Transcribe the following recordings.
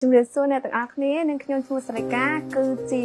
ជំរាបសួរអ្នកទាំងអស់គ្នានាងខ្ញុំឈ្មោះសរិកាគឺជា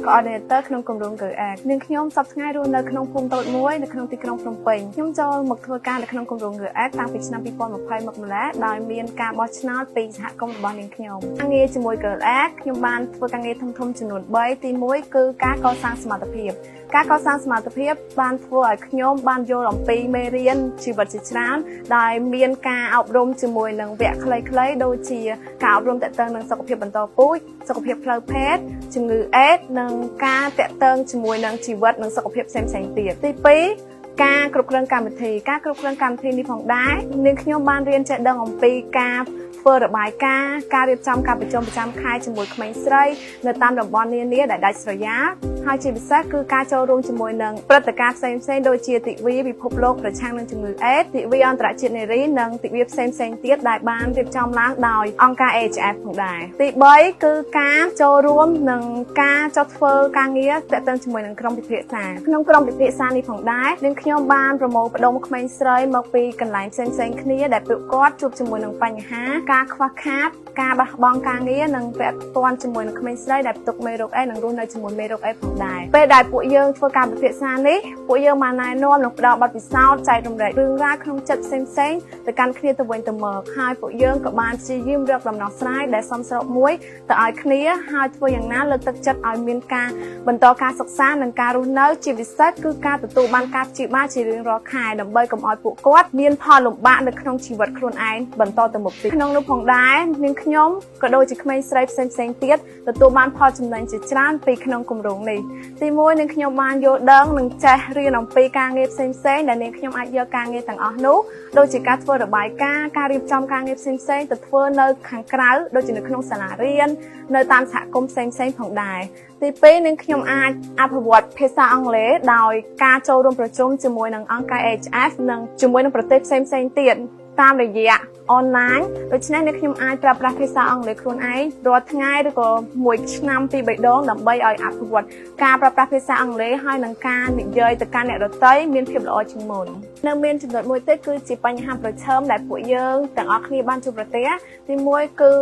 coordinator ក្នុងគម្រោង Girl Act នាងខ្ញុំសប្តាហ៍ថ្ងៃរស់នៅក្នុងភូមិតូចមួយនៅក្នុងទីក្រុងភ្នំពេញខ្ញុំចូលមកធ្វើការនៅក្នុងគម្រោង Girl Act តាំងពីឆ្នាំ2020មកម្ល៉េះដោយមានការបោះឆ្នោតពីសហគមន៍របស់នាងខ្ញុំការងារជាមួយ Girl Act ខ្ញុំបានធ្វើការងារធំៗចំនួន3ទី1គឺការកសាងសមត្ថភាពការកសាងសមត្ថភាពបានធ្វើឲ្យខ្ញុំបានយល់អំពីមេរៀនជីវិតជាច្រើនដែលមានការអប់រំជាមួយនឹងវគ្គខ្លីៗដូចជាការអប់រំទាក់ទងនឹងសុខភាពបន្តពូជសុខភាពផ្លូវភេទជំងឺអេដស៍និងការទាក់ទងជាមួយនឹងជីវិតនិងសុខភាពផ្សេងៗទៀតទី2ការគ្រប់គ្រងកម្មវិធីការគ្រប់គ្រងកម្មវិធីនេះផងដែរនាងខ្ញុំបានរៀនចេះដឹងអំពីការធ្វើរបាយការណ៍ការរៀបចំការប្រជុំប្រចាំខែជាមួយក្មេងស្រីនៅតាមតំបន់នានាដែលដាច់ស្រយាលហើយជាពិសេសគឺការចូលរួមជាមួយនឹងព្រឹត្តិការណ៍ផ្សេងៗដូចជាទិវាពិភពលោកប្រឆាំងនឹងជំងឺអេដស៍ទិវាអន្តរជាតិនារីនិងទិវាផ្សេងៗទៀតដែលបានរៀបចំឡើងដោយអង្គការ AHF ផងដែរទី3គឺការចូលរួមនិងការចុះធ្វើការងារទាក់ទងជាមួយនឹងក្រុមពិភាក្សាក្នុងក្រុមពិភាក្សានេះផងដែរនាងខ្ញុំបានប្រមូលផ្ដុំក្មេងស្រីមកពីកន្លែងផ្សេងៗគ្នាដែលពួកគាត់ជួបជាមួយនឹងបញ្ហាការខ្វះខាតការបោះបង់ការងារនិងពាក់ព័ន្ធជាមួយនឹងក្មេងស្រីដែលផ្ទុកមេរោគអេដស៍និងរស់នៅជាមួយមេរោគអេដស៍ផងដែរពេលដែលពួកយើងធ្វើការពិភាក្សានេះពួកយើងបានណែនាំនិងផ្ដល់បទពិសោធន៍ចែករំលែករឿងរ៉ាវក្នុងចិត្តផ្សេងៗទៅកាន់គ្នាទៅវិញទៅមកហើយពួកយើងក៏បានព្យាយាមរកដំណោះស្រាយដែលសមស្របមួយទៅឲ្យគ្នាហើយធ្វើយ៉ាងណាលើកទឹកចិត្តឲ្យមានការបន្តការសិក្សានិងការរស់នៅជាពិសេសគឺការទទួលបានការព្យាបាលជារៀងរាល់ខែដើម្បីកុំឲ្យពួកគាត់មានផលលំបាកនៅក្នុងជីវិតខ្លួនឯងបន្តទៅមុខទៀតក្នុងនោះផងដែរនាងខ្ញុំក៏ដូចជាក្មេងស្រីផ្សេងៗទៀតទទួលបានផលចំណេញជាច្រើនពីក្នុងគម្រោងនេះទីមួយនាងខ្ញុំបានយល់ដឹងនិងចេះរៀនអំពីការងារផ្សេងៗដែលនាងខ្ញុំអាចយកការងារទាំងអស់នោះដូចជាការធ្វើរបាយការណ៍ការរៀបចំការងារផ្សេងៗទៅធ្វើនៅខាងក្រៅដូចជានៅក្នុងសាលារៀននៅតាមសហគមន៍ផ្សេងៗផងដែរទីពីរនាងខ្ញុំអាចអភិវឌ្ឍភាសាអង់គ្លេសដោយការចូលរួមប្រជុំជាមួយនឹងអង្គការ AHF និងជាមួយនឹងប្រទេសផ្សេងៗទៀតតាមរយៈអនឡាញដូច្នេះអ្នកខ្ញុំអាចប្រើប្រាស់ភាសាអង់គ្លេសខ្លួនឯងរាល់ថ្ងៃឬក៏មួយឆ្នាំពីរបីដងដើម្បីឲ្យអភិវឌ្ឍការប្រើប្រាស់ភាសាអង់គ្លេសហើយនឹងការនិយាយទៅកាន់អ្នកដទៃមានភាពល្អជាងមុននៅមានចំណុចមួយទៀតគឺជាបញ្ហាប្រឈមដែលពួកយើងទាំងអស់គ្នាបានជួបប្រទះទីមួយគឺ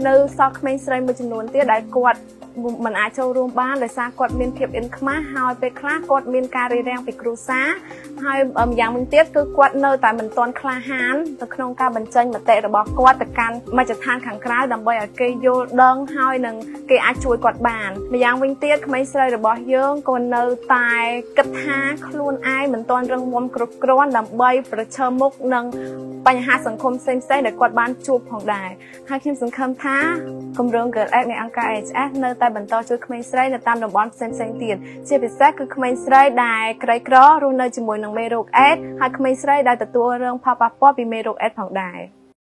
នៅសល់ក្មេងស្រីមួយចំនួនទៀតដែលគាត់មិនអាចចូលរួមបានដោយសារគាត់មានភាពអៀនខ្មាសហើយពេលខ្លះគាត់មានការរារាំងពីគ្រួសារហើយម្យ៉ាងវិញទៀតគឺគាត់នៅតែមិនទាន់ក្លាហានទៅក្នុងការបញ្ចេញមតិរបស់គាត់ទៅកាន់មជ្ឈដ្ឋានខាងក្រៅដើម្បីឲ្យគេយល់ដឹងហើយនឹងគេអាចជួយគាត់បានម្យ៉ាងវិញទៀតក្មេងស្រីរបស់យើងក៏នៅតែគិតថាខ្លួនឯងមិនទាន់រឹងមាំគ្រប់គ្រាន់ដើម្បីប្រឈមមុខនឹងបញ្ហាសង្គមផ្សេងៗដែលគាត់បានជួបផងដែរហើយខ្ញុំសង្ឃឹមថាគម្រោង Girl Act នៃអង្គការ AHF នៅតែបន្តជួយក្មេងស្រីនៅតាមតំបន់ផ្សេងៗទៀតជាពិសេសគឺក្មេងស្រីដែលក្រីក្ររស់នៅជាមួយនឹងមេរោគអេដស៍ហើយក្មេងស្រីដែលទទួលរងផលប៉ះពាល់ពីមេរោគអេដស៍ផងដែរ។